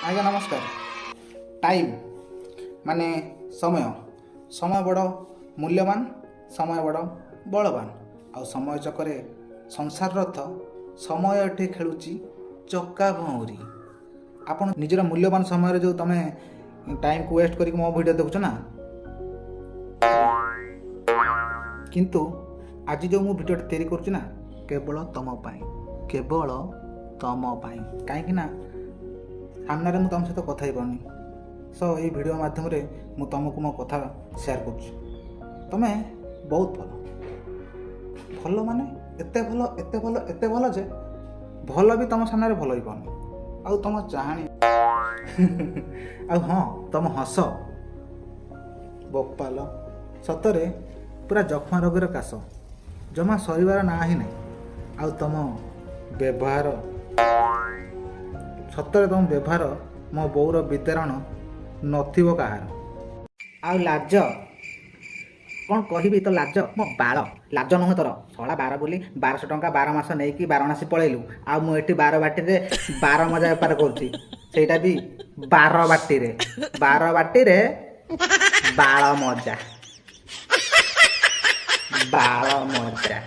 ଆଜ୍ଞା ନମସ୍କାର। ଟାଇମ୍ ମାନେ ସମୟ। ସମୟ ବଡ଼ ମୂଲ୍ୟବାନ, ସମୟ ବଡ଼ ବଳବାନ। ଆଉ ସମୟ ଚକରେ ସଂସାର ରଥ, ସମୟ ଏଠି ଖେଳୁଛି ଚକା ଭଉଁରୀ। ଆପଣ ନିଜର ମୂଲ୍ୟବାନ ସମୟରେ ଯେଉଁ ତୁମେ ଟାଇମ୍କୁ ୱେଷ୍ଟ କରିକି ମୋ ଭିଡ଼ିଓ ଦେଖୁଛ ନା, କିନ୍ତୁ ଆଜି ଯେଉଁ ମୁଁ ଭିଡ଼ିଓଟା ତିଆରି କରୁଛି ନା, କେବଳ ତୁମ ପାଇଁ, କେବଳ ତୁମ ପାଇଁ। କାହିଁକି ନା ସାମ୍ନାରେ ମୁଁ ତୁମ ସହିତ କଥା ହେଇପାରୁନି। ସୋ ଏଇ ଭିଡ଼ିଓ ମାଧ୍ୟମରେ ମୁଁ ତୁମକୁ ମୋ କଥା ସେୟାର କରୁଛି। ତୁମେ ବହୁତ ଭଲ, ଭଲ ମାନେ ଏତେ ଭଲ, ଏତେ ଭଲ, ଏତେ ଭଲ ଯେ ଭଲ ବି ତୁମ ସାମ୍ନାରେ ଭଲ ହେଇପାରୁନି। ଆଉ ତୁମ ଚାହାଣୀ, ଆଉ ହଁ ତୁମ ହସ, ବୋପାଲ, ସତରେ ପୁରା ଯକ୍ଷ୍ମା ରୋଗର କାଶ, ଜମା ସରିବାର ନାଁ ହିଁ ନାହିଁ। ଆଉ ତୁମ ବ୍ୟବହାର, ସତରେ ତୁମ ବ୍ୟବହାର ମୋ ବୋଉର ବିଦାରଣ ନଥିବ କାହାର। ଆଉ ଲାଜ କ'ଣ କହିବି ତ, ଲାଜ ମୋ ବାଳ, ଲାଜ ନୁହେଁ ତୋର। ଶଳା ବାର ବୋଲି 1200 ଟଙ୍କା 12 ମାସ ନେଇକି ବାରଣାସୀ ପଳେଇଲୁ। ଆଉ ମୁଁ ଏଠି ବାରବାଟୀରେ ବାର ମଜା ବେପାର କରୁଛି, ସେଇଟା ବି ବାରବାଟୀରେ, ବାରବାଟୀରେ ବାଳ ମଜା, ବାଳ ମଜା।